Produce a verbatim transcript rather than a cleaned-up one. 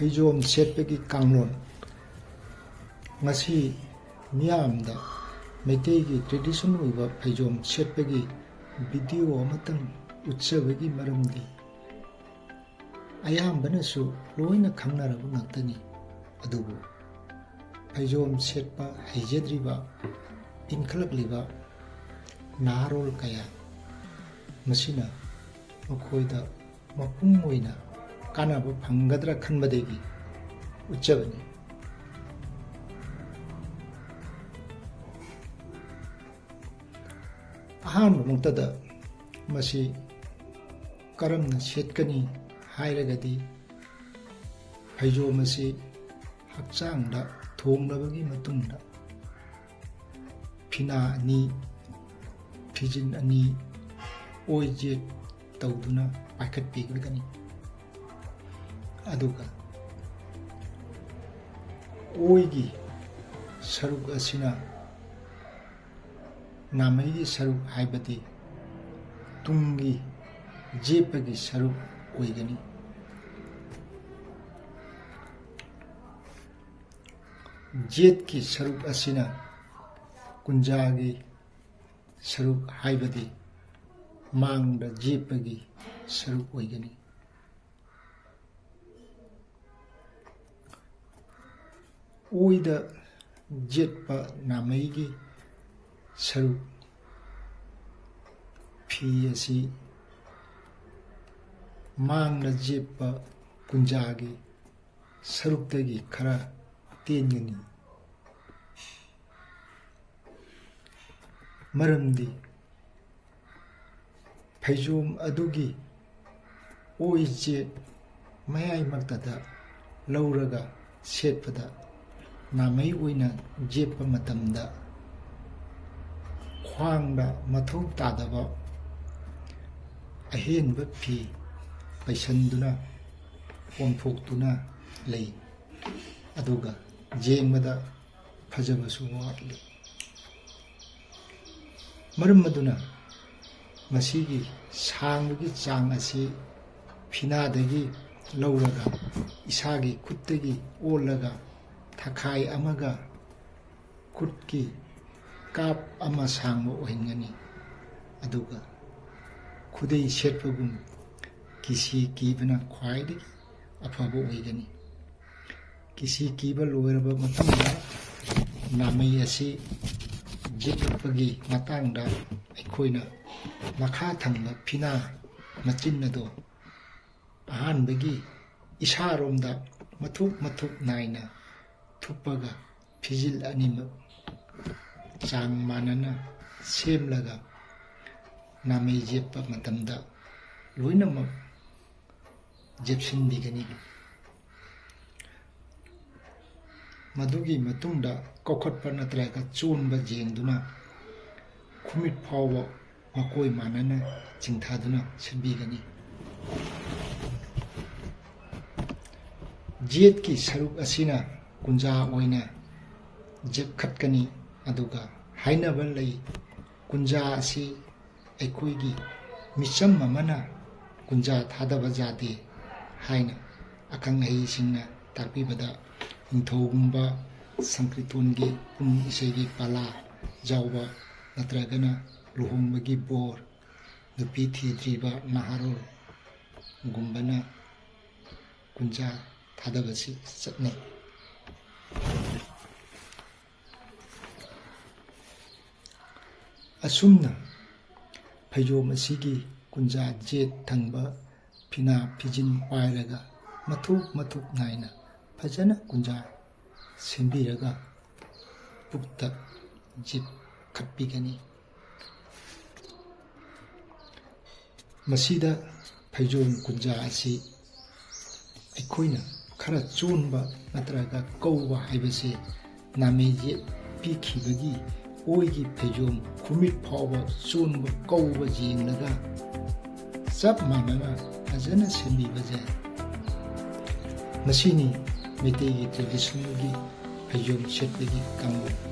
ꯐꯩꯖꯣꯝ ꯁꯦꯠꯄꯒꯤ ꯀꯥꯡꯂꯣꯟ꯫ ꯉꯁꯤ ꯃꯤꯌꯥꯝꯗ ꯃꯩꯇꯩꯒꯤ tradition ꯑꯣꯏꯕ ꯐꯩꯖꯣꯝ ꯁꯦꯠꯄꯒꯤ video ꯑꯃꯇꯪ ꯎꯠꯆꯕꯒꯤ ꯃꯔꯝꯗꯤ, ꯑꯌꯥꯝꯕꯅꯁꯨ ꯂꯣꯏꯅ ꯈꯪꯅꯔꯕ ꯉꯥꯛꯇꯅꯤ꯫ ꯑꯗꯨꯕꯨ ꯐꯩꯖꯣꯝ ꯁꯦꯠꯄ ꯍꯩꯖꯗ꯭ꯔꯤꯕ ꯏꯟꯈꯠꯂꯛꯂꯤꯕ ꯅꯍꯥꯔꯣꯜ ꯀꯌꯥ ꯃꯁꯤꯅ ꯃꯈꯣꯏꯗ ꯃꯄꯨꯡ ꯑꯣꯏꯅ ꯀꯥꯟꯅꯕ ꯐꯪꯒꯗ꯭ꯔꯥ ꯈꯟꯕꯗꯒꯤ ꯎꯠꯆꯕꯅꯤ꯫ ꯑꯍꯥꯟꯕꯃꯛꯇꯗ ꯃꯁꯤ ꯀꯔꯝꯅ ꯁꯦꯠꯀꯅꯤ ꯍꯥꯏꯔꯒꯗꯤ, ꯐꯩꯖꯣꯝ ꯑꯁꯤ ꯍꯛꯆꯥꯡꯗ ꯊꯣꯡꯂꯕꯒꯤ ꯃꯇꯨꯡꯗ ꯐꯤꯅꯥ ꯑꯅꯤ, ꯐꯤꯖꯤꯟ ꯑꯅꯤ, ꯑꯣꯏꯖꯦꯠ ꯇꯧꯗꯨꯅ ꯄꯥꯏꯈꯠꯄꯤꯒꯅꯤ꯫ ꯑꯗꯨꯒ ꯑꯣꯏꯒꯤ ꯁꯔꯨꯛ ꯑꯁꯤꯅ ꯅꯥꯃꯩꯒꯤ ꯁꯔꯨꯛ, ꯍꯥꯏꯕꯗꯤ ꯇꯨꯡꯒꯤ ꯖꯦꯞꯄꯒꯤ ꯁꯔꯨꯛ ꯑꯣꯏꯒꯅꯤ꯫ ꯖꯦꯠꯀꯤ ꯁꯔꯨꯛ ꯑꯁꯤꯅ ꯀꯨꯟꯖꯥꯒꯤ ꯁꯔꯨꯛ, ꯍꯥꯏꯕꯗꯤ ꯃꯥꯡꯗ ꯖꯦꯞꯄꯒꯤ ꯁꯔꯨꯛ ꯑꯣꯏꯒꯅꯤ꯫ ꯑꯣꯏꯗ ꯖꯦꯠꯄ ꯅꯥꯃꯩꯒꯤ ꯁꯔꯨꯛ ꯐꯤ ꯑꯁꯤ ꯃꯥꯡꯗ ꯖꯦꯠꯄ ꯀꯨꯟꯖꯥꯒꯤ ꯁꯔꯨꯛꯇꯒꯤ ꯈꯔ ꯇꯦꯟꯒꯅꯤ꯫ ꯃꯔꯝꯗꯤ ꯐꯩꯖꯣꯝ ꯑꯗꯨꯒꯤ ꯑꯣꯏꯖꯦꯠ ꯃꯌꯥꯏꯃꯛꯇꯗ ꯂꯧꯔꯒ ꯁꯦꯠꯄꯗ, ꯅꯥꯃꯩ ꯑꯣꯏꯅ ꯖꯦꯠꯄ ꯃꯇꯝꯗ ꯈ꯭ꯋꯥꯡꯗ ꯃꯊꯧ ꯇꯥꯗꯕ ꯑꯍꯦꯟꯕ ꯐꯤ ꯄꯩꯁꯟꯗꯨꯅ ꯀꯣꯝꯊꯣꯛꯇꯨꯅ ꯂꯩ꯫ ꯑꯗꯨꯒ ꯌꯦꯡꯕꯗ ꯐꯖꯕꯁꯨ ꯋꯥꯠꯂꯤ꯫ ꯃꯔꯝ ꯑꯗꯨꯅ ꯃꯁꯤꯒꯤ ꯁꯥꯡꯕꯒꯤ ꯆꯥꯡ ꯑꯁꯤ ꯐꯤꯅꯥꯗꯒꯤ ꯂꯧꯔꯒ ꯏꯁꯥꯒꯤ ꯈꯨꯠꯇꯒꯤ ꯑꯣꯜꯂꯒ ꯊꯥꯈꯥꯏ ꯑꯃꯒ ꯈꯨꯠꯀꯤ ꯀꯥꯞ ꯑꯃ ꯁꯥꯡꯕ ꯑꯣꯏꯍꯟꯒꯅꯤ꯫ ꯑꯗꯨꯒ ꯈꯨꯗꯩ ꯁꯦꯠꯄꯒꯨꯝ ꯀꯤꯁꯤ ꯀꯤꯕꯅ ꯈ꯭ꯋꯥꯏꯗꯒꯤ ꯑꯐꯕ ꯑꯣꯏꯒꯅꯤ꯫ ꯀꯤꯁꯤ ꯀꯤꯕ ꯂꯣꯏꯔꯕ ꯃꯇꯨꯡꯗ ꯅꯥꯃꯩ ꯑꯁꯤ ꯌꯦꯛꯂꯛꯄꯒꯤ ꯃꯇꯥꯡꯗ ꯑꯩꯈꯣꯏꯅ ꯃꯈꯥ ꯊꯪꯕ ꯐꯤꯅꯥ ꯃꯆꯤꯟ ꯑꯗꯣ ꯑꯍꯥꯟꯕꯒꯤ ꯏꯁꯥꯔꯣꯝꯗ ꯃꯊꯨꯞ ꯃꯊꯨꯞ ꯅꯥꯏꯅ ꯊꯨꯞꯄꯒ ꯐꯤꯖꯤꯜ ꯑꯅꯤꯃꯛ ꯆꯥꯡ ꯃꯥꯟꯅꯅ ꯁꯦꯝꯂꯒ ꯅꯥꯃꯩ ꯌꯦꯞꯄ ꯃꯇꯝꯗ ꯂꯣꯏꯅꯃꯛ ꯌꯦꯞꯁꯤꯟꯕꯤꯒꯅꯤ꯫ ꯃꯗꯨꯒꯤ ꯃꯇꯨꯡꯗ ꯀꯧꯈꯠꯄ ꯅꯠꯇ꯭ꯔꯒ ꯆꯣꯟꯕ ꯌꯦꯡꯗꯨꯅ ꯈꯨꯃꯤꯠ ꯐꯥꯎꯕ ꯃꯀꯣꯏ ꯃꯥꯟꯅꯅ ꯆꯤꯡꯊꯗꯨꯅ ꯁꯦꯝꯕꯤꯒꯅꯤ꯫ ꯌꯦꯠꯀꯤ ꯁꯔꯨꯛ ꯑꯁꯤꯅ ꯀꯨꯟꯖꯥ ꯑꯣꯏꯅ ꯌꯦꯛꯈꯠꯀꯅꯤ꯫ ꯑꯗꯨꯒ ꯍꯥꯏꯅꯕ ꯂꯩ, ꯀꯨꯟꯖꯥ ꯑꯁꯤ ꯑꯩꯈꯣꯏꯒꯤ ꯃꯤꯆꯝ ꯑꯃꯅ ꯀꯨꯟꯖꯥ ꯊꯥꯗꯕ ꯌꯥꯗꯦ ꯍꯥꯏꯅ ꯑꯈꯪ ꯑꯍꯩꯁꯤꯡꯅ ꯇꯥꯛꯄꯤꯕꯗ ꯅꯤꯡꯊꯧꯒꯨꯝꯕ ꯁꯪꯀ꯭ꯔꯤꯇꯣꯟꯒꯤ ꯄꯨꯡ ꯏꯁꯩꯒꯤ ꯄꯥꯂꯥ ꯌꯥꯎꯕ ꯅꯠꯇ꯭ꯔꯒꯅ ꯂꯨꯍꯣꯡꯕꯒꯤ ꯕꯣꯔ, ꯅꯨꯄꯤ ꯊꯤꯗ꯭ꯔꯤꯕ ꯅꯍꯥꯔꯣꯜꯒꯨꯝꯕꯅ ꯀꯨꯟꯖꯥ ꯊꯥꯗꯕꯁꯤ ꯆꯠꯅꯩ꯫ ꯑꯁꯨꯝꯅ ꯐꯩꯖꯣꯝ ꯑꯁꯤꯒꯤ ꯀꯨꯟꯖꯥ ꯌꯦꯠ ꯊꯪꯕ ꯐꯤꯅꯥ ꯐꯤꯖꯤꯟ ꯄꯥꯏꯔꯒ ꯃꯊꯨꯞ ꯃꯊꯨꯞ ꯅꯥꯏꯅ ꯐꯖꯅ ꯀꯨꯟꯖꯥ ꯁꯦꯝꯕꯤꯔꯒ ꯄꯨꯛꯇ ꯌꯦꯞꯈꯠꯄꯤꯒꯅꯤ꯫ ꯃꯁꯤꯗ ꯐꯩꯖꯣꯝ ꯀꯨꯟꯖꯥ ꯑꯁꯤ ꯑꯩꯈꯣꯏꯅ ꯈꯔ ꯆꯣꯟꯕ ꯅꯠꯇ꯭ꯔꯒ ꯀꯧꯕ ꯍꯥꯏꯕꯁꯤ ꯅꯥꯃꯩ ꯌꯦꯠ ꯄꯤꯈꯤꯕꯒꯤ ꯑꯣꯏꯒꯤ ꯐꯩꯖꯣꯝ ꯈꯨꯃꯤꯠ ꯐꯥꯎꯕ ꯆꯣꯟꯕ ꯀꯧꯕ ꯌꯦꯡꯂꯒ ꯆꯞ ꯃꯥꯟꯅꯅ ꯐꯖꯅ ꯁꯦꯝꯕꯤꯕ ꯌꯥꯏ꯫ ꯃꯁꯤꯅꯤ ꯃꯩꯇꯩꯒꯤ traditionalꯒꯤ ꯐꯩꯖꯣꯝ ꯁꯦꯠꯄꯒꯤ ꯀꯥꯡꯂꯣꯟ꯫